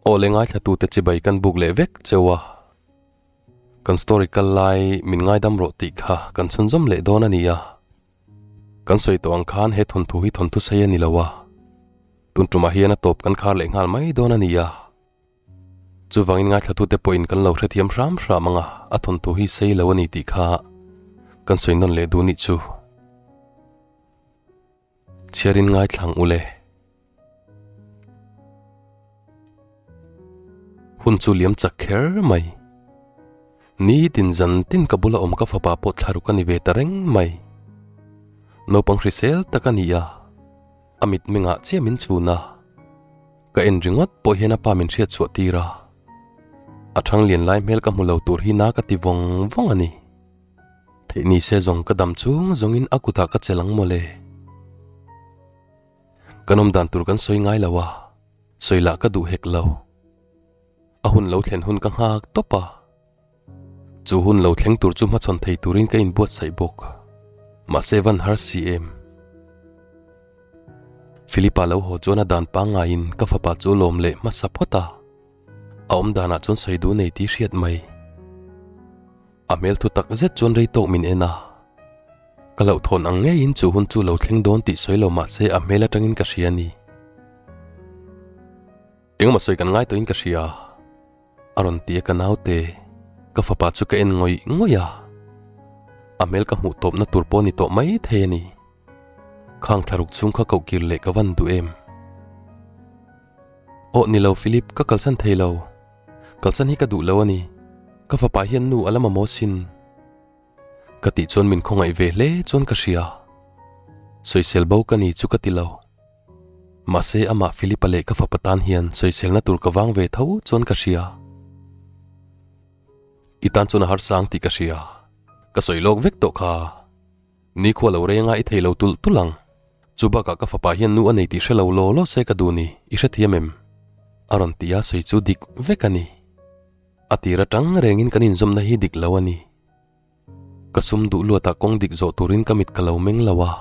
Aw le ngaithlatute chibai kan buk leh vek cheu a, kan story kal lai min ngaidam rawh tih kha kan chhunzawm leh dawn a ni a. Kan sawi tawh ang khan he thawnthu hi thawnthu sei a ni lo a, tun tumah hian a tawp kan khar leh nghal mai dawn a ni a. Chuvangin ngaithlatute pawhin kan lo hrethiam hram hram ang a, a thawnthu hi sei lo a ni tih kha kan sawi nawn leh duh nih chu. Chhiarin ngaithlang u le. Hun chu liam chak kher mai. Ni tin zan tin ka bula awm ka fapa pawh thlaruk a ni ve ta reng mai. Naupang hrisel tak a ni a, a mitmengah chiah min chhun a. Ka en ringawt pawh hian a pa min hriat chhuah tir a. A thanglian lai hmel ka hmu lo tur hi na ka ti vawng vawng a ni. Theih ni se zawng ka dam chung zawngin a kutah ka chelh ang mawle. Kan awm dan tur kan sawi ngai lo a, sawi lah ka duh hek lo. A hun lo thlen hun ka nghak tawp a. Chu hun lo thleng tur chu hmachhawn thei turin ka inbuatsaih bawk. Mahse van har si em. Philipa lo haw chuan a dan pangngaiin ka fapa chu lawm leh hmasa phawt a. A awm danah chuan sawi duh nei tih hriat mai. A hmel thu tak zet chuan rei tawk min en a. Ka hlauhthawn ang ngeiin chu hun chu lo thleng dawn tih sawi lo mah se a hmel atangin ka hria a ni. Engemaw sawi kan ngai tawhin ka hria. A rawn ti a ka naute. Ka fapa chu ka en ngawih ngawih a. A hmel ka hmuh tawpna tur pawh ni tawh mai thei a ni. Khang thlaruk chhung kha koh kir leh ka van duh em? Aw ni lo Philip ka kalsan thei lo. Kalsan hi ka duh lo a ni. Ka fapa hian nu a la mamawh sin. Ka tih chuan min khawngaih ve hle chuan ka hria. Sawisel bo ka ni chu ka ti lo. Mahse amah Philip-a leh ka fapa tan hian sawiselna tur ka vang ve tho chuan ka hria. I tan chuan a harsa ang tih ka hria. Ka sawi lawk vek tawh kha. Nikhua lo renga i thei lo tulh tulh ang. Chu bakah ka fapa hian nu a nei tih hre lo law law se ka duh ni, i hrethiam em? A rawn ti a, sawi chu dik vek a ni. A tir atang rengin kan inzawmna hi dik lo a ni. Ka sum duh luatah kawng dik zawh turin ka mit ka lo meng lo a.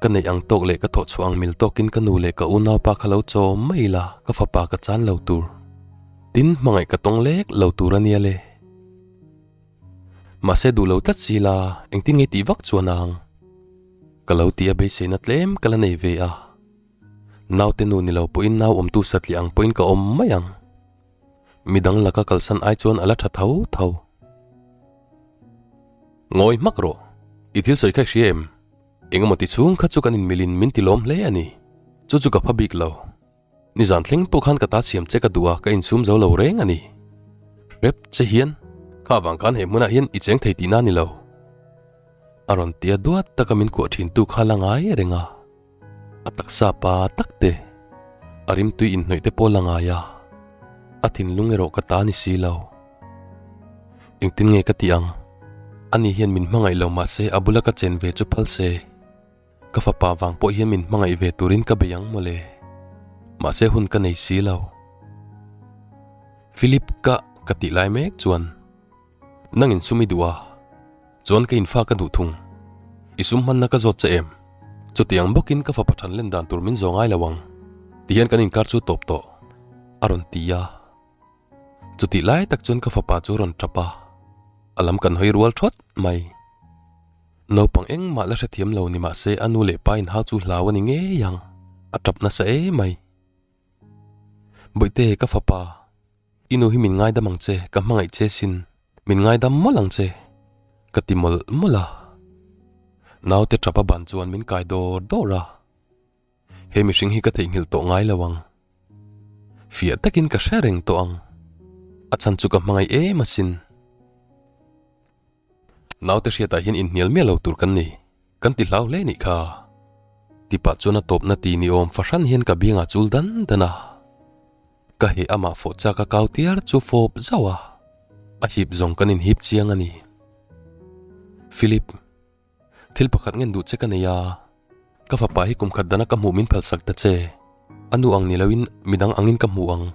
Ka neih ang tawk leh ka thawh chhuah ang mil tawkin ka nu leh ka unaupa kha lo chawm mai ila ka fapa ka chan lo tur. Tin, hmangaih ka tawng lek lo tur a nia le. Mahse duh lo tlat si la, engtin nge tih vak chuan ang? Ka lo ti a beiseina tlem ka la nei ve a. Naute nu ni lo pawhin nau awmtu satliah ang pawhin ka awm mai ang. Midang laka kalsan ai chuan a la tha tho tho. Ngawi hmak rawh, i thil sawi kha i hria em? Engemaw ti chhung kha chu kan inmilin min ti lawm hle a ni. Chu chu ka pha bik lo. Nizan thleng pawh khan ka ta siam che ka duh a, ka insum zo lo reng a ni. Hrep che hian, kha avang khan he hmunah hian i cheng thei tihna a ni lo. A rawn ti a duat taka min kuah thintu kha la ngai reng a. A taksa pa tak te, a rimtui inhnawih te pawh la ngai a. A thinlung erawh ka ta ni si lo. Engtin nge ka tih ang? Ani hian min hmangaih lo mahse a bula ka chen ve chu phal se. Ka fapa vang pawh hian min hmangaih ve turin ka bei ang mawle. Mahse hun ka nei si lo. Philip ka ka tih lai mek chuan nang in sum i duh a, chuan ka infa ka duh thung. I sum hmanna ka zawt che em? Chutiang bawkin ka fapa than len dan tur min zawh ngai lo ang. Tihian kan inkar chu tawp tawh a rawn ti a. Chutih lai tak chuan ka fapa chu a rawn tap a, a lam kan hawi rual thawt mai. Naupang engmah la hrethiam lo ni mahse a nu leh pa inhau chu hlau a ni ngei ang, a tap nasa e mai. Bawihte ka fapa, i nu hi min ngaidam ang che, ka hmangaih che sin, min ngaidam mawlh ang che, ka ti mawlh mawlh a. Naute tap a ban chuan min kai dawr dawr a. He mihring hi ka theihnghilh tawh ngai lo ang. Fiah takin ka hre reng tawh ang. A chhan chu ka hmangaih em asin. Naute hriatah hian inhnial miah lo tur kan ni. Kan ti hlau hle nih kha. Tipah chuan a tawpna ti ni awm fahran hian ka biangah chul dan dan a. Ka heh amah fawh chak a kau tiar chu fawp zauh a. A hip zawng kan inhip chiang a ni. Philip. Thil pakhat ngen duh che ka nei a, ka fapa hi kum khat dana ka hmuh min phalsak ta che, a nu ang ni loin midang angin ka hmu ang.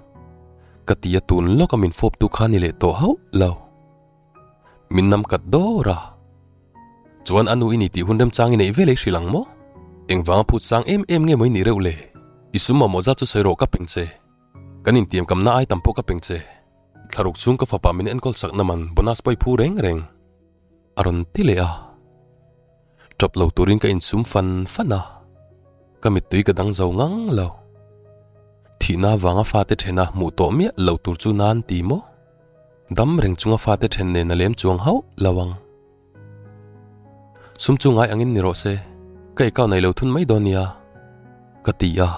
Ka ti a tun lawka min fawp tu kha ni leh tawh hauh lo. Min nam kat dawr a. Chuan a nu i ni tih hun remchang i neih ve leh i hrilh ang maw? Engvanga phut sang em em nge maw i nih reuh le? I sum mamawh zat chu sawi rawh ka peng che. Kan intiam kamna ai tam pawh ka peng che. Thlaruk chhung ka fapa min enkawl sakna man bonus pawh i phu reng reng. A rawn ti leh a. Tap lo turin ka insum fan fan a, ka mittui ka dang zo ngang lo. Thihna avanga fate thena hmuh tawh miah lo tur chu nan ti maw? Dam reng chunga fate then nen a lem chuang hauh lo ang. Sum chu ngai angin ni rawh se, ka account nei lo thun mai dawn nia, ka ti a.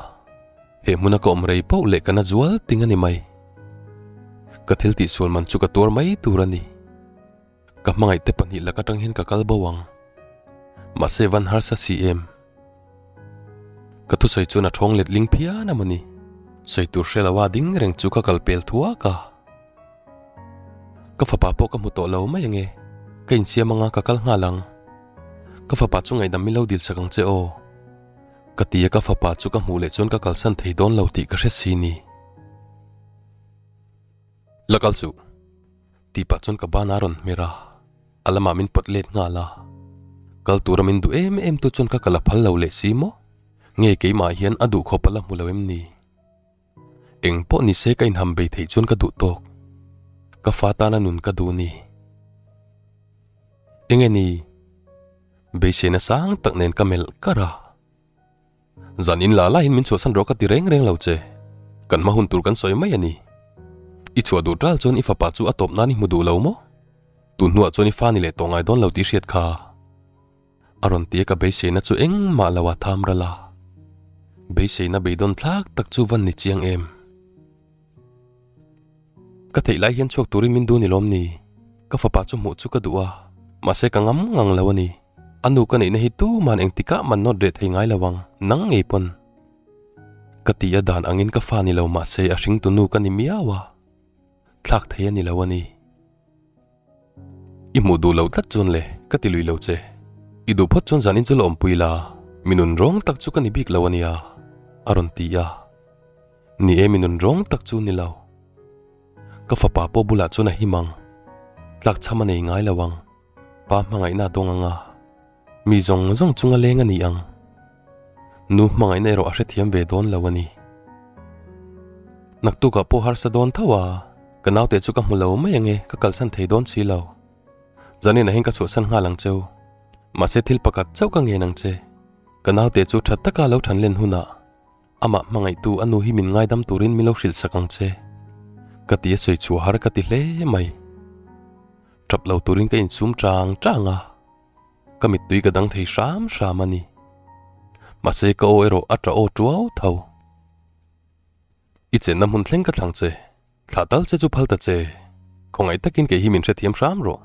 He hmuna ka awm rei pauh leh ka na zual ting a ni mai. Ka thil tihsual man chu ka tuar mai tur a ni. Ka hmangaih te pahnih lak atang hian ka kal bo ang. Mahse van harsa si em? Ka thusawi chuan a thawng let ling phian a mawni. Sawi tur hre lo a ding reng chu ka kal pel thuak a. Ka fapa pawh ka hmu tawh lo mai ange. Ka insiam anga ka kal nghal ang. Ka fapa chu ngaihdam min lo dil sak ang che aw. Ka ti a ka fapa chu ka hmuh leh chuan ka kalsan thei dawn lo tih ka hre si ni. La kal suh. Tih pah chuan ka ban a rawn hmer a, a lamah min pawt let nghal a. Kal tura min duh em em tu chuan ka kal a phal lo leh si maw? Nge keimah hian a duh khawp a la hmu lo em ni? Eng pawh ni se ka inham bei theih chuan ka duh tawk. Ka fa tana nun ka duh ni. Enge ni? Beiseina sang tak nen ka melh kar a. Zan in la laiin min chhuahsan rawh ka ti reng reng lo che. Kan hma hun tur kan sawi mai a ni. I chhuah duh tal chuan i fapa chu a tawp nan i hmu duh lo maw? Tun hnuah chuan i fa ni leh tawh ngai dawn lo tih hriat kha. A rawn tia ka beiseina chu engmah lo a tham ral a. Beiseina beidawn thlak tak chu van ni chiang em. Ka theih lai hian chhuak turin min duh ni lawm ni? Ka fapa chu hmuh chu ka duh a, mahse ka ngam ngang lo a ni. A nu ka neihna hi tuman engtikah man nawt reh thei ngai lo ang, nang ngei pawn. Ka ti a dan angin ka fa ni lo mahse a hringtu nu ka ni miau a, thlak thei a ni lo a ni. I hmuh duh loh tlat chuan le, ka ti lui lo che. I duh phawt chuan zanin chu la awmpui la, mi nun rawng tak chu ka ni bik lo a nia, a rawn ti a. Ni e mi nun rawng tak chu ni lo. Ka fapa pawh bulah chuan a him ang. Tlak chham a nei ngai lo ang. Pa hmangaihna a dawng ang a. Mi zawng zawng chunga leng a ni ang. Nu hmangaihna erawh a hrethiam ve dawn lo a ni. Naktukah pawh harsa dawn tho a, ka naute chu ka hmu lo mai ange ka kalsan thei dawn si lo. Zaninah hian ka chhuahsan nghal ang cheu. Mahse thil pakhat chauh ka ngen ang che. Ka naute chu tha taka lo than len hunah Amah hmangaihtu a nu hi min ngaidam turin min lo hrilh sak ang che. Ka ti a sawi chhuah har ka ti hle mai. Tap lo turin ka insum chang chang a, ka mittui ka dang thei hram hram a ni. Mahse ka aw erawh a tah aw tuau tho. I chenna hmun thleng ka thlang che. Thlah tal che chu phal ta che. Khawngaih takin kei hi min hrethiam hram rawh.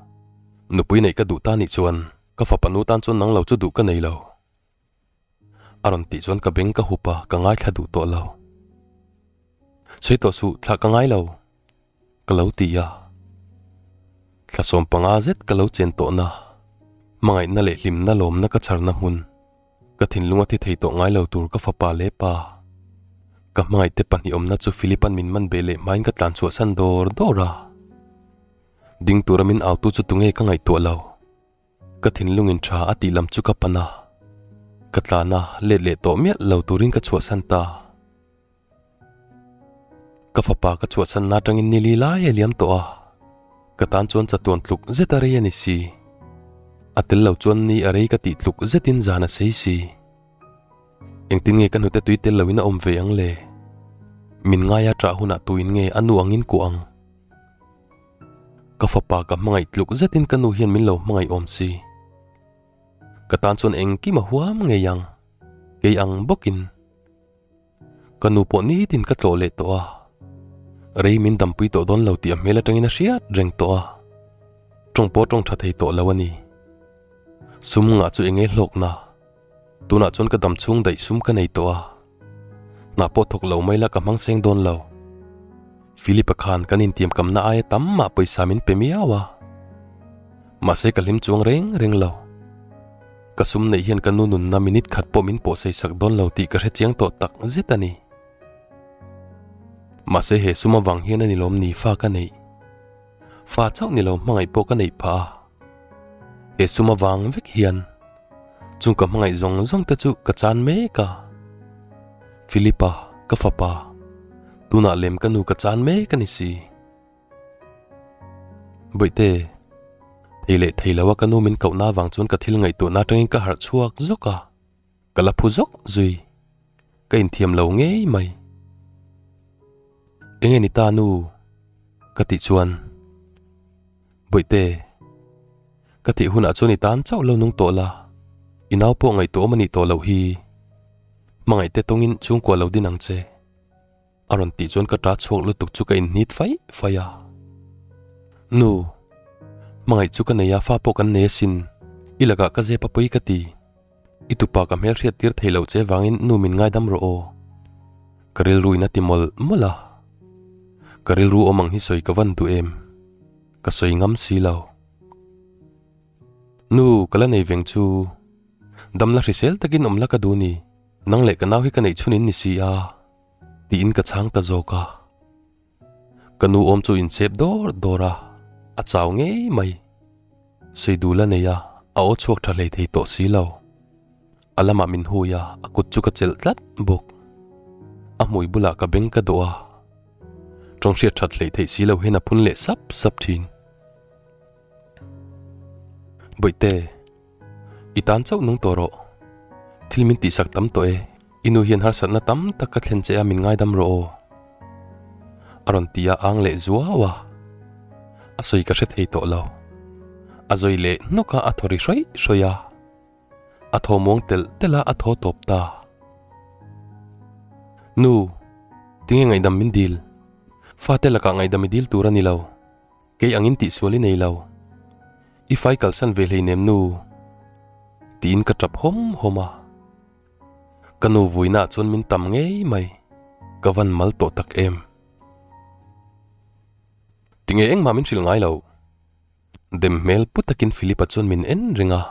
Nupui neih ka duh ta nih chuan ka fapa nu tan chuan nang lo chu duh ka nei lo. A rawn tih chuan ka beng ka hup a, ka ngaithla duh tawh lo. Sawi tawh suh, thlah ka ngai lo, ka lo ti a. Thla 15 zet ka lo chen tawhna, hmangaihna leh hlimna lawmna ka chharna hmun, ka thinlung a thi thei tawh ngai lo tur ka fapa leh pa. Ka hmangaihte pahnih awmna chu Philip-a'n min man beh leh hmain ka tlan chhuahsan dawr dawr a. Ding tura min autu chu tunge ka ngaihtuah lo. Ka thinlungin tha a tih lam chu ka pan a, ka tlan a, let leh tawh miah lo turin ka chhuahsan ta. Ka fapa ka chhuahsan na atangin ni li lai a liam tawh a, ka tan chuan chatuan tluk zet a rei a ni si. A tel lo chuan ni a rei ka tih tluk zetin zan a sei si. Engtin nge ka hnute tui tel loin a awm ve ang le? Min ngaia ṭah hunah tuin nge a nu angin kuah ang? Ka fapa ka hmangaih tluk zetin ka nu hian min lo hmangaih awm si. Ka tan chuan engkim a huam ngei ang, kei ang bawkin. Ka nu pawh nitin ka tlawh leh tawh a, rei min dampui tawh dawn lo tih a hmel atangin a hriat reng tawh a, tawng pawh tawng tha thei tawh lo a ni. Sum ngah chu enge hlawkna? Tunah chuan ka dam chhung daih sum ka nei tawh a, hna pawh thawk lo mai la ka hmang seng dawn lo. Philip-a khan kan intiamkamna aia tam mah pawisa min pe miau a, mahse ka hlim chuang reng reng lo. Ka sum neih hian ka nu nunna minute khat pawh min pawhsei sak dawn lo tih ka hre chiang tawh tak zet a ni. Mahse he sum avang hian a ni lawm ni fa ka neih. Fa chauh ni lo hmangaih pawh ka neih phah a. He sum avang vek hian chung ka hmangaih zawng zawng te chu ka chan mek a. Philip-a, ka fapa. Tunah lem ka nu ka chan mek a ni si. Bawihte, thei leh thei lo a ka nu min kohna avang chuan ka thil ngaihtuahna atangin ka harh chhuak zawk a, ka la phu zawk zui. Ka inthiam lo ngei mai. Enge ni ta nu? Ka tih chuan, Bawihte, ka tih hunah chuan i tan chauh lo nung tawh la, i nau pawh ngaihtuahawm a nih tawh loh hi. Hmangaihte tawngin chhungkua lo din ang che. A rawn tih chuan ka ta chhuak lutuk chu ka inhnit faih faih a. Nu, hmangaih chu ka nei a, fa pawh kan nei asin. I lakah ka zep a pawi ka ti. I tupa ka hmelhriat tir thei loh che vangin nu min ngaidam rawh aw. Ka rilru in a ti mawlh mawlh a. Ka rilru awm ang hi sawi ka van duh em? Ka sawi ngam si lo. Nu, ka la nei veng chu. Damla hrisel takin awm la ka duh ni. Nang leh ka nau hi ka neih chhun in ni si a. Tiin ka chhang ta zawk a. Ka nu awm chu inchep dawr dawr a, a chau ngei mai. Sawi dul a nei a, a aw chhuak tha hlei thei tawh si lo. A lamah min hui a, a kut chu ka chelh tlat bawk. A hmui bulah ka beng ka dawh a, tawng hriat that hlei theih si lo hian a phun leh sap sap thin. Bawihte. I tan chauh nung tawh rawh. Thil min tihsak tam tawh e, i nu hian harsatna tam tak ka thlen che a min ngaidam rawh aw. A rawn ti a ang leh zuau a. A sawi ka hre thei tawh lo. A zawi leh hnawk a a thaw ri hrawih hrawih a. A thaw muang telh telh a a thaw tawp ta. Nu, tinge ngaihdam min dil? Fate lakah ngaihdam i dil tur a ni lo. Kei angin tihsual i nei lo. I fai kalsan ve hleinem nu. Tiin ka tap hawm hawm a. Ka nu vuinaah chuan min tam ngei mai. Ka van mal tawh tak em. Tinge engmah min hrilh ngai lo. Dem hmel pu takin Philip-a chuan min en reng a.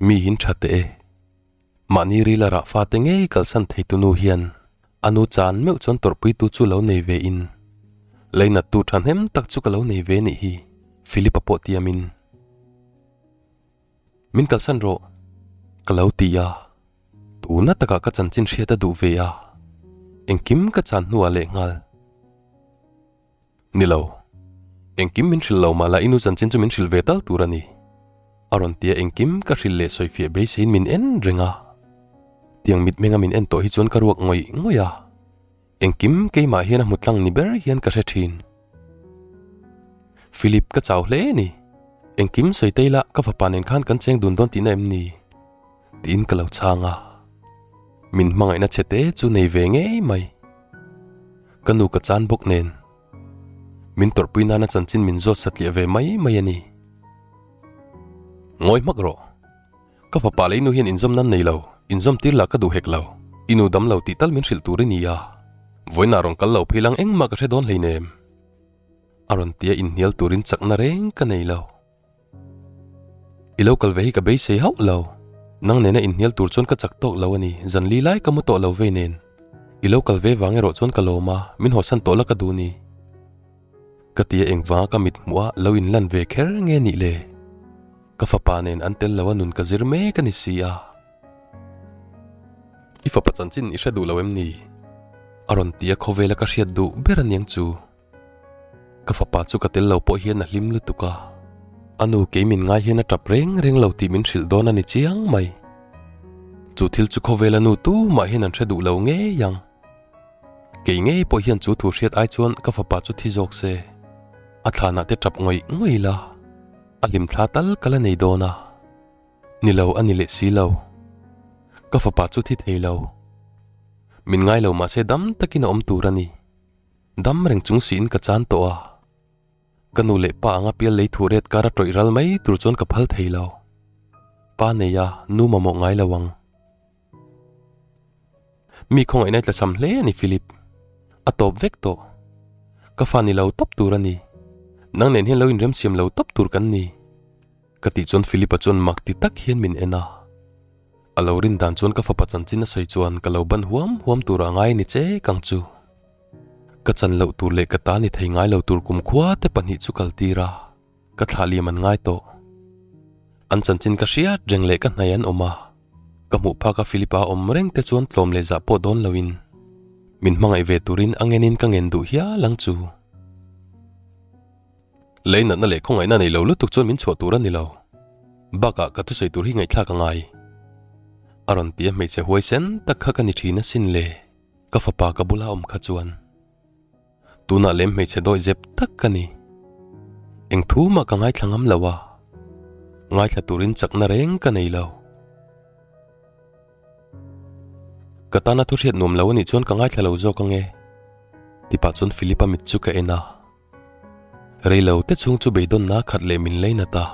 Mi hin tha teh e. Mahni rila rah fate ngei kalsan thei tu nu hian a nu chan meuh chuan tawrhpuitu chu lo nei ve in leinattu thahnem tak chu ka lo nei ve nih hi Philip-a pawh tiamin min kalsan rawh ka lo ti a, tuna takah ka chanchin hriat a duh ve a, engkim ka chan hnuah lehnghal. Ni lo. Engkim min hrilh lo mah la i nu chanchin chu min hrilh ve tal tur a ni. A rawn tia engkim ka hrilh leh sawifiah beiseiin min en reng a. Tiang mitmenga min en tawh hi chuan ka ruak ngawih ngawih a. Engkim keimah hian a hmu tlang ni ber hian ka hre thin. Philip ka chau hle ni. Engkim sawi tei la ka fapa nen khan kan cheng dun dawn tihna em ni? Tiin ka lo chhang a. Min hmangaihna chhe te chu nei ve ngei mai. Ka nu ka chan bawk nen. Min tawrhpui nana chanchin min zawt satliah ve mai mai a ni. Ngawi hmak rawh. Ka fapa leh i nu hian inzawm nan nei lo, inzawm tir lah ka duh hek lo. I nu dam lo tih tal min hrilh tur i ni a. Vawiinah rawn kal lo phei lang engmah ka hre dawn hleinem. A rawn tia inhnial turin chakna reng ka nei lo. I lo kal ve hi ka beisei hauh lo. Nang nena inhnial tur chuan ka chak tawk lo a ni, zan li lai ka mu tawh lo vei nen. I lo kal ve vang erawh chuan ka lawm a, min hawsan tawh la ka duh ni. Ka ti a engvanga ka mit hmuh a lo inlan ve kher nge nih le? Ka fapa nen an tel lo a nun ka zir mek a ni si a. I fapa chanchin i hre duh lo em ni? A rawn ti a khawvela ka hriat duh ber aniang chu. Ka fapa chu ka tel lo pawh hian a hlim lutuk a, a nu kei min ngai hian a tap reng reng lo tih min hrilh dawn a ni chiang mai. Chu thil chu khawvela nu tumah hian an hre duh lo ngei ang. Kei ngei pawh hian chu thu hriat ai chuan ka fapa chu thi zawk se, a thlanah te tap ngawih ngawih la, a hlim thla tal ka la nei dawn a. Ni lo a ni leh si lo. Ka fapa chu thi thei lo. Min ngai lo mahse dam takin a awm tur a ni. Dam reng chung siin ka chan tawh a, ka nu leh pa anga pial lei thuh ret kar a tawih ral mai tur chuan ka phal thei lo. Pa nei a, nu mamawh ngai lo ang. Mi khawngaihna i tlasam hle a ni Philip. A tawp vek tawh. Ka fa ni lo tawp tur a ni. Nang nen hian lo inremsiam lo tawp tur kan ni. Ka tih chuan Philip-a chuan mak ti tak hian min en a. A lo rin dan chuan ka fapa chanchin a sawi chuan ka lo ban huam huam tur a ngai ni che kang chu. Ka chan loh tur leh ka ta ni thei ngai lo tur kumkhua te pahnih chu kal tir a, ka thlah liam an ngai tawh. An chanchin ka hriat reng leh ka hnai an awm a, ka hmuh phak a Philip-a awm reng te chuan tlawm leh zah pawh dawn loin. Min hmangaih ve turin a ngenin ka ngen duh hial ang chu. Lei natna leh khawngaihna nei lo lutuk chuan min chhuah tur a ni lo. Bakah ka thusawi tur hi ngaihthlak a ngai. A rawn ti a hmeichhe huaisen tak kha ka ni thin asin le, ka fapa ka bula awm kha chuan. Tunah lem hmeichhe dawi zep tak ka ni. Eng thu mah ka ngaithla ngam lo a, ngaithla turin chakna reng ka nei lo. Ka tana thu hriat nuam lo a nih chuan ka ngaithla lo zawk ange, ti pah chuan Philip-a mit chu ka en a. Rei lo te chhung chu beidawnna khat leh min lei nat a,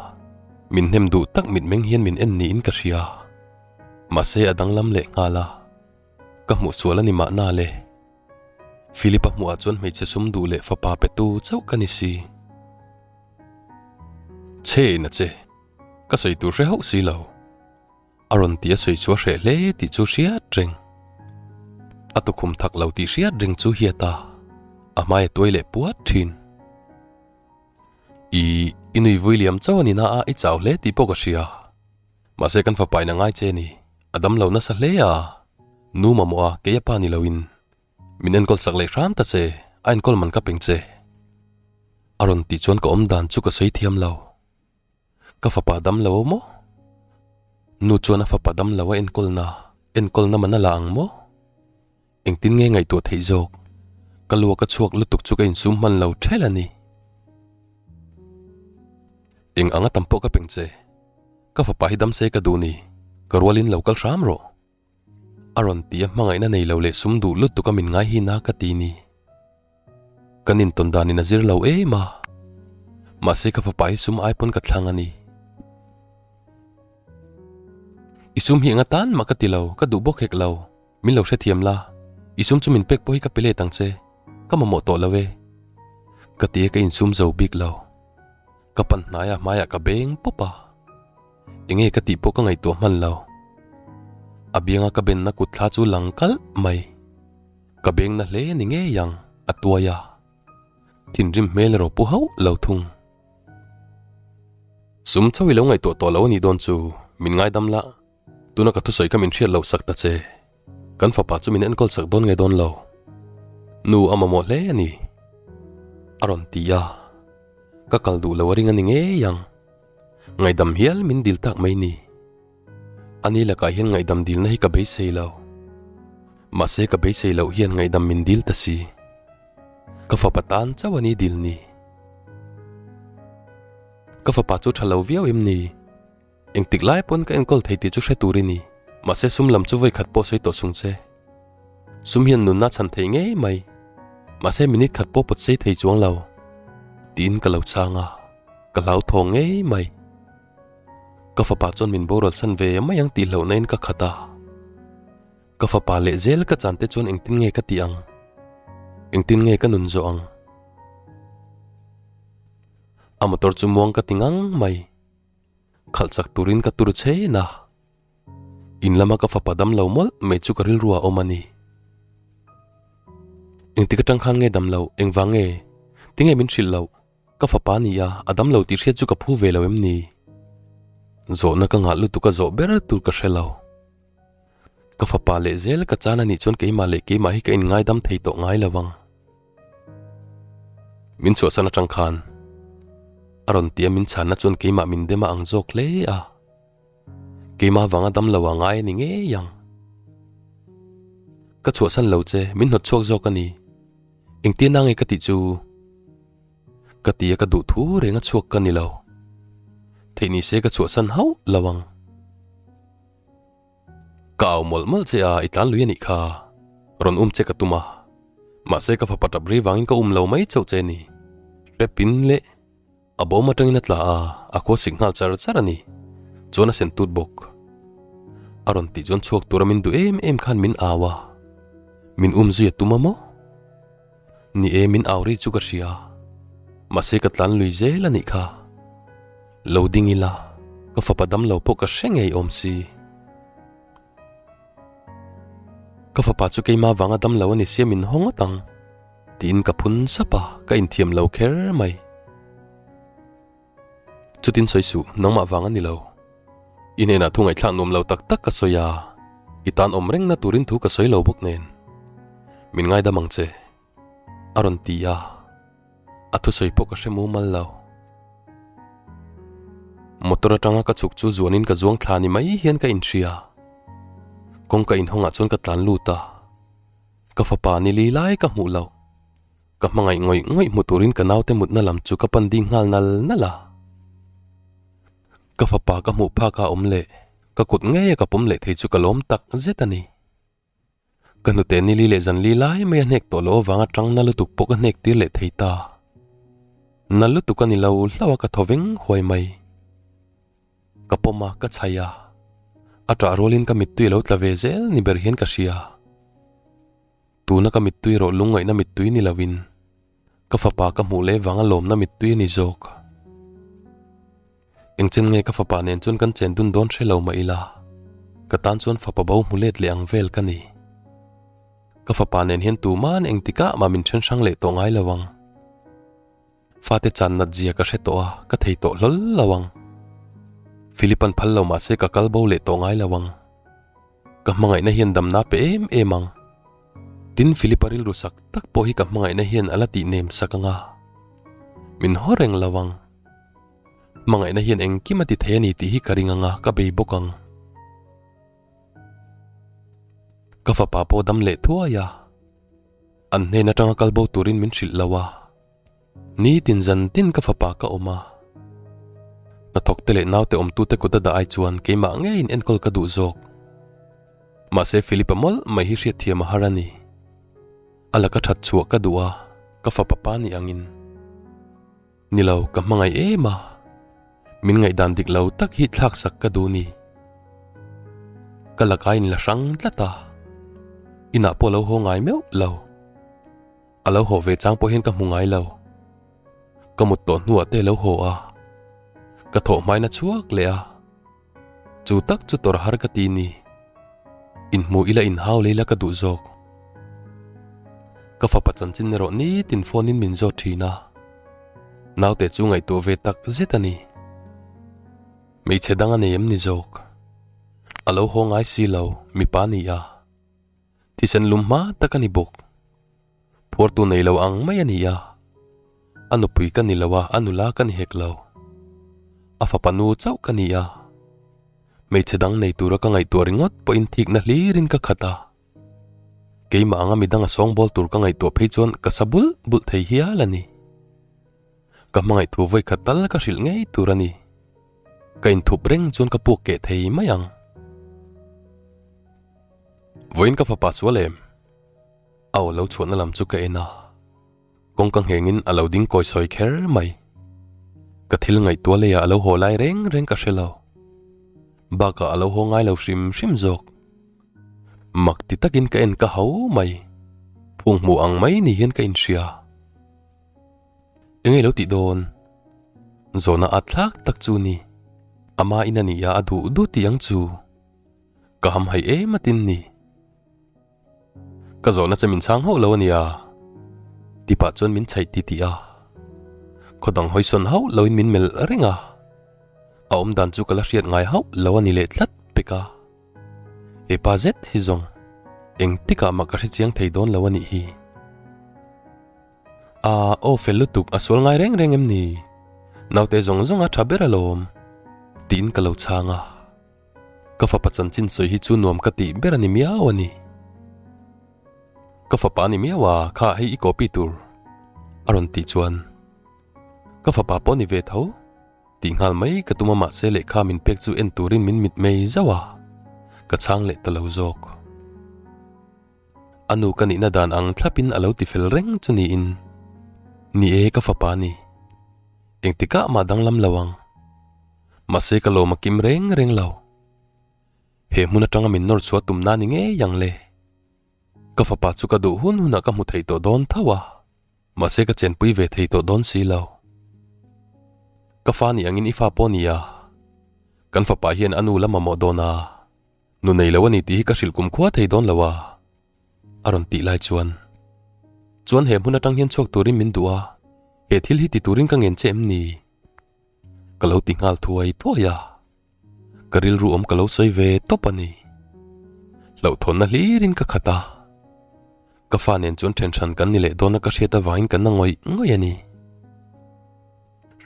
min hnem duh tak mitmeng hian min en niin ka hria. Mahse a danglam leh nghal a, ka hmuh sual a ni mahna le. Philip-a hmuhah chuan hmeichhe sum duh leh fapa petu chauh ka ni si. Chhe in a che, ka sawi tur hre hauh si lo. A rawn ti a sawi chu a hreh hle tih chu hriat reng. A tukhum thak lo tih hriat reng chu hiat a, a hmai a tuai leh puat thin. I, i nui vui liam chauh a ni na a, i chau hle tih pawh ka hria. Mahse kan fapa in a ngai che ni, a dam lo nasa hle a, nu mamawh a, kei a pa ni loin min enkawl sak leh hram ta che, a enkawl man ka peng che. A rawn tih chuan ka awm dan chu ka sawi thiam lo. Ka fapa dam lo maw? Nu chuan a fapa dam lo a enkawlna, enkawlna man a la ang maw? Engtin nge ngaihtuah theih zawk? Ka luak a chhuak lutuk chu ka insum hman lo ṭhel a ni. Eng anga tam pawh ka peng che. Ka fapa hi dam se ka duh ni, ka rualin lo kal hram rawh. A rawn ti a hmangaihna nei lo leh sum duh lutuk a min ngai hi na ka ti ni. Kan intawn danin a zir lo em a, mahse ka fapa hi sum ai pawn ka thlang a ni. I sum hi eng atan mah ka ti lo, ka duh bawk hek lo, min lo hrethiam la, i sum chu min pek pawh hi ka pe let ang che, ka mamawh tawh lo e. Ka ti a ka insum zo bik lo. Ka pan hnaia hmaiah ka beng pawp a, enge ka tih pawh ka ngaihtuah hman lo. A bianga ka benna kut thla chu lang kalh mai. Ka beng na hle ni ngei ang, a tuai a. Thinrim hmel erawh pu hauh lo thung. Sum chauh i lo ngaihtuah tawh lo a nih dawn chu, min ngaidam la, tuna ka thusawi kha min hriat loh sak ta che. Kan fapa chu min enkawl sak dawn nge dawn lo. Nu a mamawh hle a ni, a rawn ti a. Ka kal duh lo a ring a ni ngei ang. Ngaihdam hial min dil tak mai ni. Ani lakah hian ngaihdam dilna hi ka beisei lo. Mahse ka beisei loh hian ngaihdam min dil ta si. Ka fapa tan chauh a ni dil ni. Ka fapa chu tha lo viau em ni? Engtik lai pawn ka enkawl thei tih chu hre tur i ni. Mahse sum lam chu vawi khat pawh sawi tawh sung che. Sum hian nunna chhan thei ngei mai. Mahse minute khat pawh pawt sei thei chuang lo. Tiin ka lo chhang a, ka hlauthawng ngei mai. Ka fapa chuan min boral san ve mai ang tih hlauhna in ka khat a. Ka fapa leh zel ka chan te chuan engtin nge ka tih ang? Engtin nge ka nun zawh ang? A motor chu muang ka ti ngang mai. Khalh chak turin ka tur chhen a. In lama ka fapa dam lo mawlh mai chu ka rilru ah awm a ni. Engtik atang khan nge dam loh? Engvang nge? Tinge min hrilh loh? Ka fapa ni a, a dam lo tih hriat chu ka phu ve lo em ni? Zawhna ka ngah lutuk a zawh ber tur ka hre lo. Ka fapa leh zel ka chan a nih chuan keimah leh keimah hi ka inngaidam thei tawh ngai lo vang. Min chhuahsan atang khan a rawn ti a min chhanna chuan keimah min dem a ang zawk hle a. Keimah vanga dam lo a ngai a ni ngei ang. Ka chhuahsan lo che, min hnawt chhuak zawk a ni. Engtin a nge ka tih chu? Ka ti a ka duh thu reng a chhuak ka ni lo. Theih ni se ka chhuahsan hauh lo ang. Ka au mawlh mawlh che a i tlan lui a nih kha. Rawn um che ka tum a. Mahse ka fapa tap ri vangin ka um lo mai chauh che ni. Hrep in leh a bawm atangin a tla a, a khua sik nghal char char a ni. Chuan a sen tut bawk. A rawn tih chuan chhuak tura min duh em em khan min au a. Min um zui a tum a maw? Ni e, min au ri chu ka hria. Mahse ka tlan lui zel a nih kha. Lo ding ila, ka fapa dam lo pawh ka hre ngei awm si. Ka fapa chu keimah vanga dam lo a ni sia min haw ngawt ang, tiin ka phun sap a, ka inthiam lo kher mai. Chutin sawi suh, nangmah vang a ni lo. I hnenah thu ngaihthlak nuam lo tak tak ka sawi a, i tan awm rengna turin thu ka sawi lo bawk nen. Min ngaidam ang che. A rawn ti a, a thusawi pawh ka hre mumal lo. Motor atanga ka chhuk chu zuanin ka zuang thla ni mai hian ka inhria. Kawngka inhawngah chuan ka tlan lut a, ka fapa ni li lai ka hmuh lo. Ka hmangaih ngawih ngawih hmu turin ka naute mutna lam chu ka pan ding nghal nal nal a. Ka fapa ka hmuh phak a awm leh ka kut ngeia ka pawm leh thei chu ka lawm tak zet a ni. Ka hnute nili leh zanli lai mai a hnek tawh loh avanga tang na lutuk pawh ka hnek tir leh thei ta. Na lutuk a ni lo hlauh a ka thaw veng huai mai. Ka pawm a, ka chhaih a. A ṭah rualin ka mittui a lo tla ve zel ni ber hian ka hria. Tuna ka mittui erawh lungngaihna mittui ni lovin ka fapa ka hmuh leh vanga lawmna mittui a ni zawk. Engchen nge ka fapa nen chuan kan chen dun dawn hre lo mah ila, ka tan chuan fapa bo hmu let leh ang vel ka ni. Ka fapa nen hian tuman engtikah mah min then hrang leh tawh ngai lo ang. Fate chan nat zia ka hre tawh a, ka thei tawh hlawl lo ang. Philip an phal lo mah se ka kal bo leh tawh ngai lo ang. Ka hmangaihna hian damna pe em em ang. Tin, Philip-a rilru sak tak pawh hi ka hmangaihna hian a la tih nem sak ang a. Min haw reng lo ang. Hmangaihna hian engkim a ti thei a ni tih hi ka ring ang a, ka bei bawk ang. Ka fapa pawh dam leh thuai a. An hnen atanga kal bo turin min hrilh lo a. Nitin zan tin ka fapa ka awm a. Hnathawk te leh naute awmtute kut a dah ai chuan keimah ngeiin enkawl ka duh zawk. Mahse Philip-a mawlh mai hi hriatthiam a har a ni. A laka that chhuah ka duh a, ka fapa pa ni angin. Ni lo, ka hmangaih em a. Min ngaihdan dik lo tak hi thlak sak ka duh ni. Ka laka in la hrang tlat a. Inah pawh lo haw ngai meuh lo. A lo haw ve chang pawh hian ka hmu ngai lo. Ka mut tawh hnuah te lo haw a, ka thawh hmain a chhuak leh a. Chu tak chu tawrh har ka ti ni. Inhmu ila inhau lei la ka duh zawk. Ka fapa chanchin erawh nitin phone in min zawt thin a. Naute chu ngaihtuah ve tak zet a ni. Hmeichhe dang a nei em ni zawk? A lo haw ngai si lo, mipa ni a. Thisen lum hma tak a ni bawk. Phuartu nei lo ang mai a ni a. A nupui ka ni lo a, a nula ka ni hek lo. A fapa nu chauh ka ni a. Hmeichhe dang nei tura ka ngaihtuah ringawt pawhin thikna hlirin ka khat a. Keimah anga midang a sawngbawl tur ka ngaihtuah phei chuan ka sa bulh bulh thei hial a ni. Ka hmangaih thu vawi khat tal ka hrilh ngei tur a ni. Ka inthup reng chuan ka puak keh thei mai ang. Vawiin ka fapa sual em? A aw lo chhuahna lam chu ka en a, kawngka nghengin a lo ding kawi sawi kher mai. Ka thil ngaihtuah leiah a lo haw lai reng reng ka hre lo. Bakah a lo haw ngai lo hrim hrim zawk. Mak ti takin ka en ka hau mai. Phung hmuh ang mai ni hian ka inhria. Enge lo tih dawn? Zawhna at thlak tak chu ni. Ama in a nia a duh duh tih ang chu. Ka ham hai em atin ni. Ka zawhna che min chhang hauh lo ania. Tipah chuan min chhaih ti tih a. Khaw dang hawi sawn hauh loin min melh reng a. A awm dan chu ka la hriat ngai hauh lo a ni leh tlat pek a. He pa zet hi zawng engtikah mah ka hre chiang thei dawn lo a nih hi. A aw fel lutuk a sual ngai reng reng em ni? Naute zawng zawng a tha ber alawm. Tiin ka lo chhang a. Ka fapa chanchin sawi hi chu nuam ka tih ber a ni miau a ni. Ka fapa a ni miau a, kha hei i copy tur a rawn tih chuan ka fapa pawh a ni ve tho tih nghal mai ka tum a mahse lehkha min pek chu en turin min mit mei zauh a, ka chhang leh ta lo zawk. A nu ka nihna dan ang thlapin a lo ti fel reng chu niin, Ni e ka fapa a ni. Engtikah mah danglam lo ang. Mahse ka lawm a kim reng reng lo. He hmun atanga min nawr chhuah tumna ni ngei ang le. Ka fapa chu ka duh hun hunah ka hmu thei tawh dawn tho a, mahse ka chenpui ve thei tawh dawn si lo. Ka fa nih angin i fa pawh nia. Kan fapa hian a nu la mamawh dawn a, nu nei lo a ni tih hi ka hrilh kumkhua thei dawn lo a, a rawn tih lai chuan. Chuan he hmun atang hian chhuak turin min duh a, he thil hi ti turin ka ngen che em ni? Ka lo ti nghal thuai thuai a, ka rilru awm ka lo sawi ve tawp a ni. Hlauhthawnna hlirin ka khat a. Ka fa nen chuan then hran kan ni leh dawn a ka hriat avangin ka na ngawih ngawih a ni.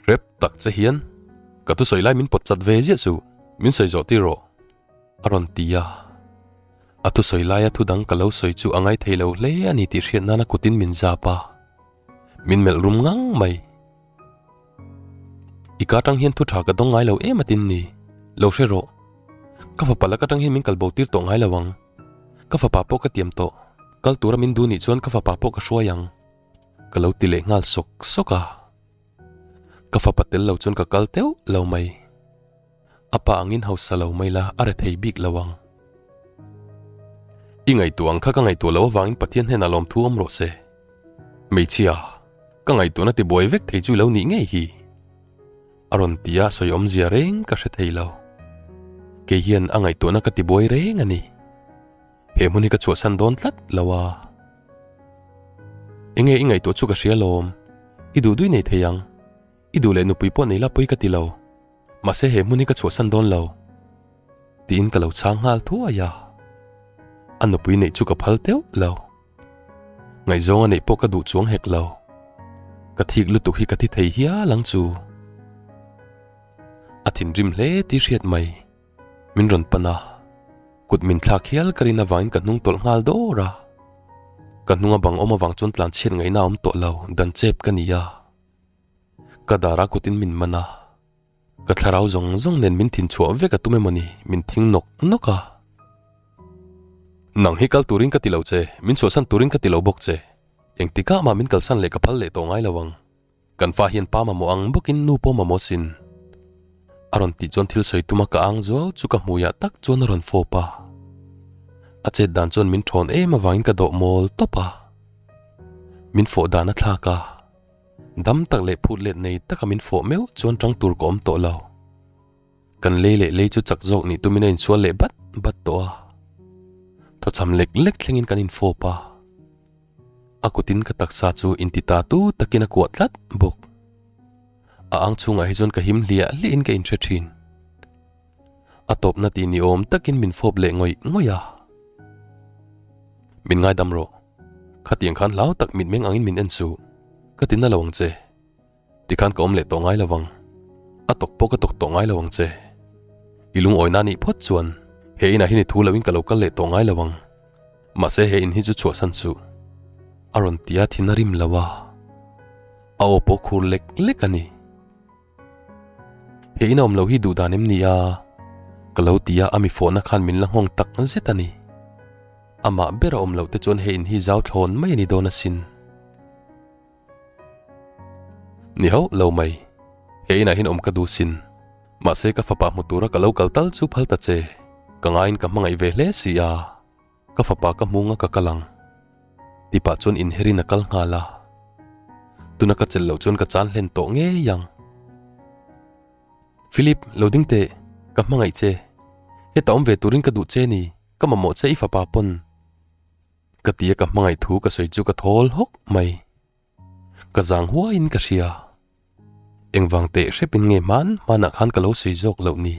Hrep tak che hian ka thusawi lai min pawt chat ve ziah suh, min sawi zawh tir rawh, a rawn ti a. A thusawi laia thu dang ka lo sawi chu a ngaithei lo hle a ni tih hriat nana kutin min zap a. Min melh rum ngang mai. I ka atang hian thu tha ka dawng ngai lo em atin ni? Lo hre rawh. Ka fapa lak atang hian min kal bo tir tawh ngai lo ang. Ka fapa pawh ka tiam tawh. Kal tura min duh nih chuan ka fapa pawh ka hruai ang. Ka lo ti leh nghal sawk sawk a. Ka fapa tel lo chuan ka kal teuh lo mai. A pa angin hausa lo mai la a rethei bik lo ang. I ngaihtuah ang kha ka ngaihtuah loh avangin Pathian hnenah lawmthu awm rawh se. Hmeichhia, ka ngaihtuahna tibuai vek thei chu i lo nih ngei hi. A rawn ti a, sawi awmzia reng ka hre thei lo. Kei hian a ngaihtuahna ka tibuai reng a ni. He hmun hi ka chhuahsan dawn tlat lo a. Enge i ngaihtuah chu ka hria lawm. I duh duih nei thei ang. I duh leh nupui pawh nei la pawi ka ti lo. Mahse he hmun hi ka chhuahsan dawn lo. Tiin ka lo chhang nghal thuai a. A nupui neih chu ka phal teuh lo. Ngaihzawng a neih pawh ka duh chuang hek lo. Ka thik lutuk hi ka thi thei hial ang chu. A thinrim hle tih hriat mai. Min rawn pan a. Kut min thlak hial ka rin avangin ka hnung tawlh nghal dawr a. Ka hnunga bang awm avang chuan tlanchhiat ngaihna a awm tawh lo, dan chep ka ni a. Ka dara kutin min man a, ka thlarau zawng zawng nen min thin chhuah vek a tum emaw ni, min thing nawk nawk a. Nang hi kal turin ka ti lo che, min chhuahsan turin ka ti lo bawk che. Engtikah mah min kalsan leh ka phal leh tawh ngai lo ang. Kan fa hian pa mamawh ang bawkin nu pawh mamawh sin. A rawn tih chuan thil sawi tuma ka ang zuau chu ka hmuiah tak chuan a rawn fawp a. A chet dan chuan min thawn em avangin ka dawh mawl tawp a. Min fawh dan a thlak a. Dam tak leh phut let nei taka min fawh meuh chuan tang tur ka awm tawh lo. Kan lei leh lei chu chak zawk nih tumin a insual leh bat bat tawh a. Thawchham lek lek thlengin kan infawp a. A kutin ka taksa chu inti ta tu takin a kuah tlat bawk. A ang chhungah hi chuan ka him hliah hliahin ka inhre thin. A tawpna tih ni awm takin min fawp leh ngawih ngawih a. Min ngaidam rawh. Khatiang khan hlau tak mitmeng angin min en suh. Ka ti na lo ang che. Tikhan ka awm leh tawh ngai lo ang. A tawk pawh ka tawk tawh ngai lo ang che. I lungawina nih phawt chuan he inah hian i thu loin ka lo kal leh tawh ngai lo ang. Mahse he in hi chu chhuahsan suh. A rawn ti a thin a rim lo a. A aw pawh khur lek lek a ni. He in a awm lo hi duh dan em ni a? Ka lo ti a, a mi fawhna khan min la nghawng tak zet a ni. Amah ber a awm loh te chuan he in hi zau thlawn mai a ni dawn asin. Ni hauh lo mai, he inah hian awm ka duh sin. Mahse ka fapa hmu tura ka lo kal tal chu phal ta che, ka ngaiin ka hmangaih ve hle si a. Ka fapa ka hmung a ka kal ang. Ti pah chuan inherin a kal nghal a. Tuna ka chelh loh chuan ka chan hlen tawh ngei ang. Philip, lo ding teh, ka hmangaih che. Heta awm ve turin ka duh che ni, ka mamawh che i fapa pawn. Ka ti a ka hmangaih thu ka sawi chu ka thawl hawk mai. Ka zang huaiin ka hria. Engvang teh hrepin nge hman hmanah khan ka lo sawi zawk loh ni.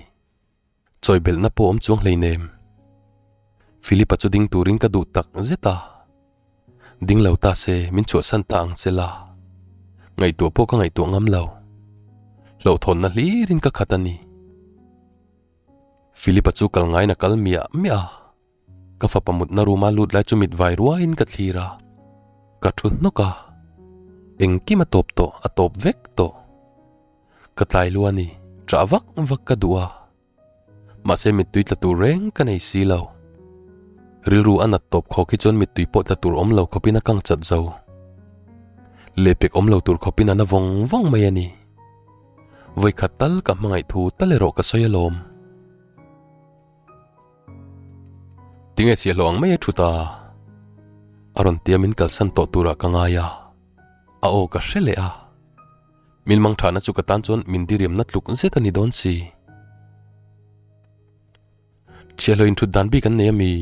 Chawi belhna pawh awm chuang hleinem. Philip-a chu ding turin ka duh tak zet a. Ding lo ta se, min chhuahsan ta ang che la. Ngaihtuah pawh ka ngaihtuah ngam lo. Hlauhthawnna hlirin ka khat a ni. Philip-a chu kal ngaiin a kal miah miah a. Ka fapa mutna room-a lut lai chu mit vai ruaiin ka thlir a, ka thu hnawk a, engkim a tawp tawh, a tawp vek tawh. Ka tlai lu a ni, ṭah vak vak ka duh a, mahse mittui tla tur reng ka nei si lo. Rilru a nat tawp khawk hi chuan mittui pawh tla tur awm lo khawpin a kang chat zo. Lehpek awm lo tur khawpin a na vawng vawng mai a ni. Vawikhat tal ka hmangaih thu tal erawh ka sawi alawm. Tinge chhiahhlawh ang mai a thut a? A rawn tia min kalsan tawh turah ka ngai a, a aw ka hre leh a. Min mang thahna chu ka tan chuan min diriamna tluk zet a ni dawn si. Chhiahhlawh inthut dan bik an nei ami?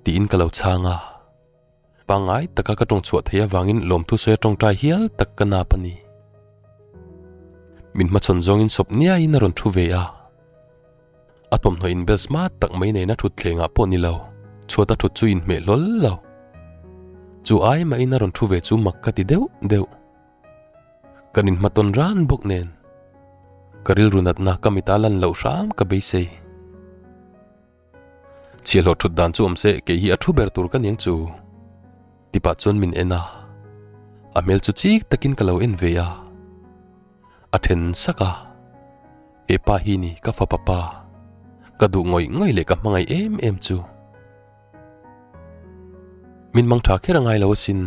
Tiin ka lo chhang a. Pangngai taka ka tawng chhuah theih avangin lawmthu sawi a tawngtai hial tak ka nap a ni. Min hmachhawn zawngin sawp niaiin a rawn thu ve a. A thawmhnaw inbel smart tak mai nena thut thlengah pawh ni lo, chhuata thut chu inhmeh hlawl lo. Chu ai mahin a rawn thu ve chu mak ka ti deuh deuh. Kan inhmatawn ran bawk nen ka rilru natna ka mita lan loh hram ka beisei. Chhiahhlawh thut dan chu awm se kei hi a thu ber tur ka niang chu. Tipah chuan min en a, a hmel chu chik takin ka lo en ve a. A then sak a, He pa hi ni ka fapa pa, ka duh ngawih ngawih leh ka hmangaih em em chu. Min mang tha kher a ngai lo asin.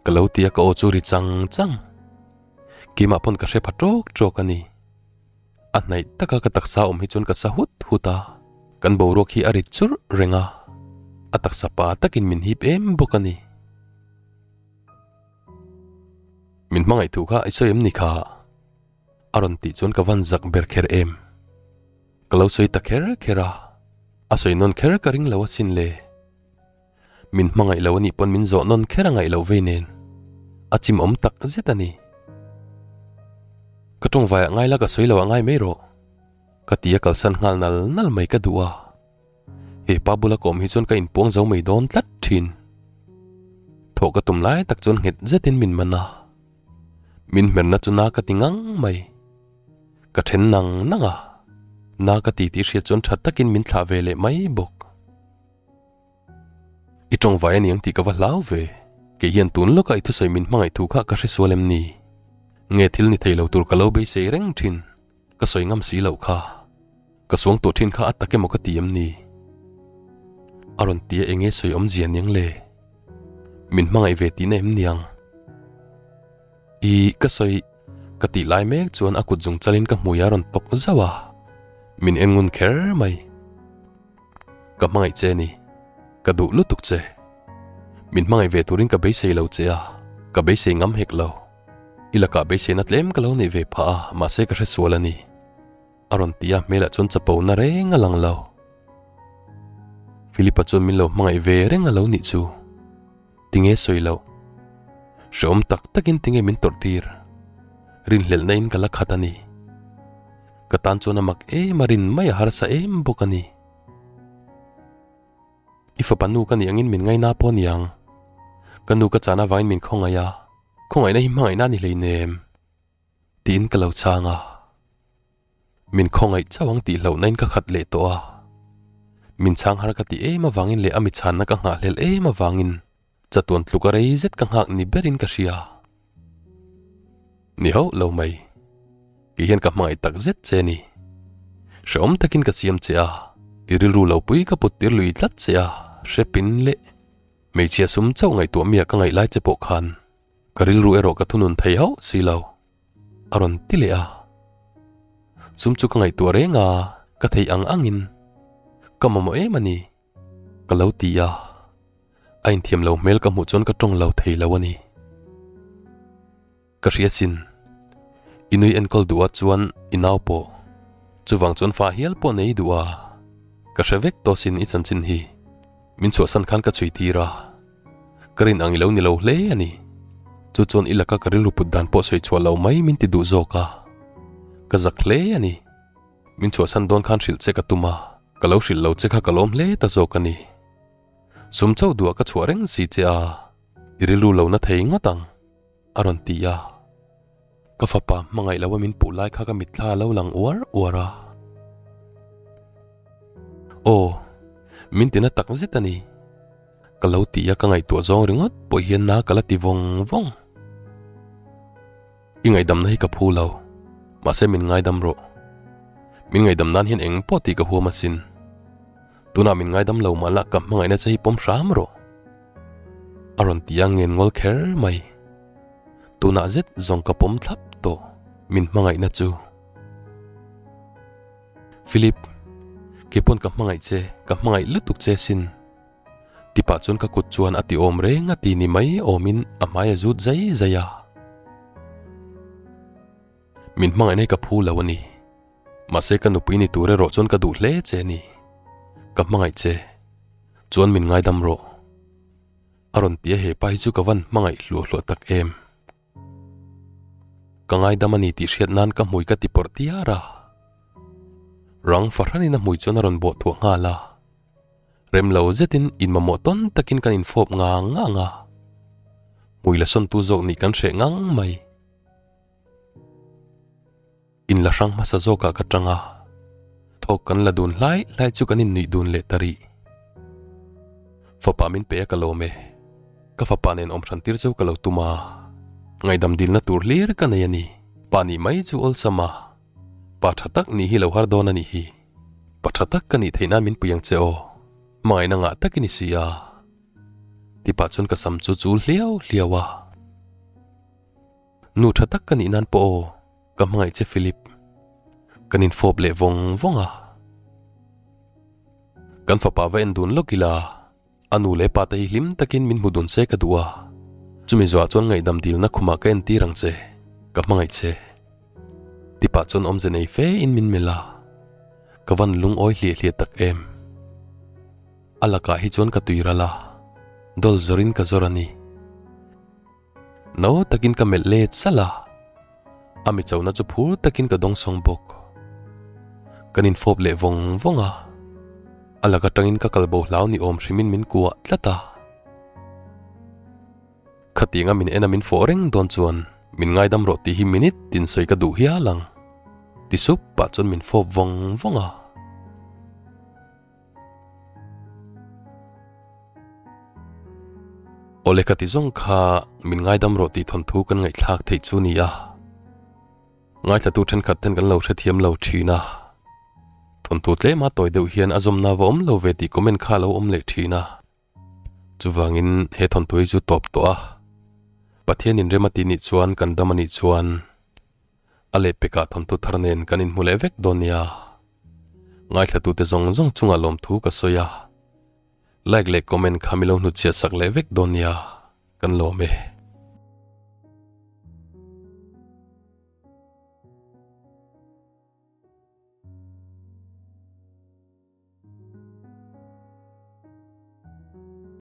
Ka lo ti a ka aw chu ri chang chang. Keimah pawn ka hre pha tawk tawk a ni. A hnaih taka ka taksa awm hi chuan ka sa hut hut a, kan boruak hi a rit churh reng a, a taksa pa takin min hip em bawk a ni. Min hmangaih thu kha i sawi em ni kha? A rawn tih chuan ka van zak ber kher em. Ka lo sawi ta kher kher a, a sawi nawn kher ka ring lo asin le. Min hmangaih lo anih pawn min zawh nawn kher a ngaih loh vei nen a chim awm tak zet a ni. Ka tawngvaiah ngai la ka sawi lo ah ngai mai rawh. Ka ti a kalsan nghal nal nal mai ka duh a. He pa bula ka awm hi chuan ka inpuang zo mai dawn tlat thin. Thawh ka tum lai tak chuan nghet zetin min man a. Min hmerna chu na ka ti ngang mai. Ka then nang nang a. Na ka ti tih hriat chuan tha takin min thlah ve leh mai bawk. I tawngvai a niang tih ka va hlau ve. Kei hian tun lawka i thusawi min hmangaih thu kha ka hre sual em ni? Nge thil ni thei lo tur ka lo beisei reng thin, ka sawi ngam si loh kha. Ka suang tawh thin kha a tak emaw ka ti em ni? A rawn ti a enge sawi awmzia niang le? Min hmangaih ve tihna em niang? I ka sawi ka tih lai mek chuan a kut zung chalin ka hmui a rawn tawk zauh a, min en ngun kher mai. Ka hmangaih che ni. Ka duh lutuk che. Min hmangaih ve turin ka beisei lo che a, ka beisei ngam hek lo. I lakah beiseina tlem ka lo neih ve phah a, mahse ka hre sual a ni. A rawn ti a, hmelah chuan chapo na reng a lang lo. Philip-a chuan min lo hmangaih ve reng a lo nih chu. Tinge sawi loh? Hrehawm tak takin tinge min tawrh tir? Rinhlelhna in ka la khat a ni. Ka tan chuan a mak em a rin mai a harsa em bawk a ni. I fapa nu ka nih angin min ngaina pawh a niang. Ka nu ka chahna avangin min khawngaih a, khawngaihna hi hmangaihna a ni hleinem. Tiin ka lo chhang a. Min khawngaih chauh ang tih hlauhna in ka khat leh tawh a. Min chhang har ka ti em avangin leh a mi chhanna ka nghahhlelh em avangin chatuan tluk a rei zet ka nghak ni berin ka hria. Ni hauh lo mai. Kei hian ka hmangaih tak zet che ni. Hrehawm takin ka siam che a, i rilru lo pui ka put tir lui tlat che a, hre pin leh hmeichhia sum chauh ngaihtuah mi ah ka ngaih lai che pawh khan ka rilru erawh ka thunun thei hauh si lo. A rawn ti leh a. Sum chu ka ngaihtuah reng a, ka theih ang angin ka mamawh em a ni. Ka lo ti a, a inthiam lo hmel ka hmuh chuan ka tawng lo thei lo a ni. Ka hria sin, i nui enkawl duh a chuan i nau pawh, chuvang chuan fa hial pawh nei duh a, ka hre vek tawh sin i chanchin hi, min chhuahsan khan ka chhui tir a, ka rin ang i lo ni lo hle a ni. Chu chuan i laka ka rilru put dan pawh sawi chhuah lo mai min ti duh zawk a, ka zak hle a ni. Min chhuahsan dawn khan hrilh che ka tum a, ka lo hrilh lo che kha ka lawm hle ta zawk a ni. Sum chauh duah ka chhuah reng si che a, i rilru lo na thei ngawt ang, a rawn ti a. Ka fapa hmangaih lo a min puh lai kha ka mitthla a lo lang uar uar a. Aw, min tina tak zet a ni. Ka lo ti a, ka ngaihtuah zawng ringawt pawh hian na ka la ti vawng vawng. I ngaihdamna hi ka phu lo, mahse min ngaidam rawh. Min ngaihdam nan hian eng pawh tih ka huam asin. Tunah min ngaidam lo mahla ka hmangaihna che hi pawm hram rawh. A rawn ti a ngen ngawl kher mai. Tunah zet zawng ka pawm thlap tawh min hmangaihna chu. Philip, kei pawn ka hmangaih che, ka hmangaih lutuk che asin. Tipah chuan ka kut chuan a ti awm reng a ti ni mai awmin a hmai a zut zai zai a. Min hmangaihna hi ka phu lo a ni. Mahse ka nupui ni tur erawh chuan ka duh hle che a ni. Ka hmangaih che. Chuan min ngaidam rawh. A rawn ti a hepa hi chu ka van hmangaih hluah hluah tak em. Ka ngaidam a ni tih hriat nan ka hmui ka ti pawrh tiar a. Rang fahranin a hmui chuan a rawn bawh thuah nghal a. Rem lo zetin inmamawh tawn takin kan infawp ngang ngang a, hmui la sawntu zawk nih kan hreh ngang mai. Inla hrang hmasa zawkah ka tang a, thawk kan la dun hlai hlai chu kan innuih dun leh ta rih. Fapa min pe a ka lawm e, ka fapa nen awm hran tir cheu ka lo tum a, ngaihdam dilna tur hlir ka nei a ni. Pa nih mai chu awlsam a, pa tha tak nih hi lo har dawn a nih hi. Pa tha tak ka nih theih nan min pui ang che aw, hmangaihna ngah tak i ni si a. Tipah chuan ka sam chu chul hliau hliau a. Nu tha tak ka nih nan pawh aw, ka hmangaih che Philip. Kan infawp leh vawng vawng a. Kan fapa va en dun lawk ila, a nu leh pa te hi hlim takin min hmu dun se ka duh a. Chumi zuah chuan ngaihdam dilna khumah ka entir ang che, ka hmangaih che. Tipah chuan awmze nei fe in min melh a, ka van lungawi hliah hliah tak em. A lakah hi chuan ka tui ral a, dawl zawrin ka zawr a ni. No takin ka melh let salh a, a mi chona chu phur takin ka dawngsawng bawk. Kan infawp leh vawng vawng a, a lak atangin ka kalbo hlau ni awm hrimin min kuah tlat a. Khatianga min en a min fawh reng dawn chuan min ngaidam rawh tih hi minute tin sawi ka duh hial ang. Ti sup pah chuan min fawp vawng vawng a. Awle ka ti zawng kha min ngaidam rawh tih thawnthu kan ngaihthlak theih chu ni a. Ngaithlatu thenkhat ten kan lo hrethiam lo thin a. Thawnthu tlema tawi deuh hian a zawmna va awm lo ve tih comment kha a lo awm leh thin a. Chuvangin he thawnthu hi chu tawp tawh a. Pathian inrem a tih nih chuan kan dam a nih chuan A lehpekah thawnthu thar nen kan inhmu leh vek dawn nia. Ngaithlatute zawng zawng chungah lawmthu ka sawi a. Like leh comment kha mi lo hnutchhiah sak leh vek dawn nia. Kan lawm e.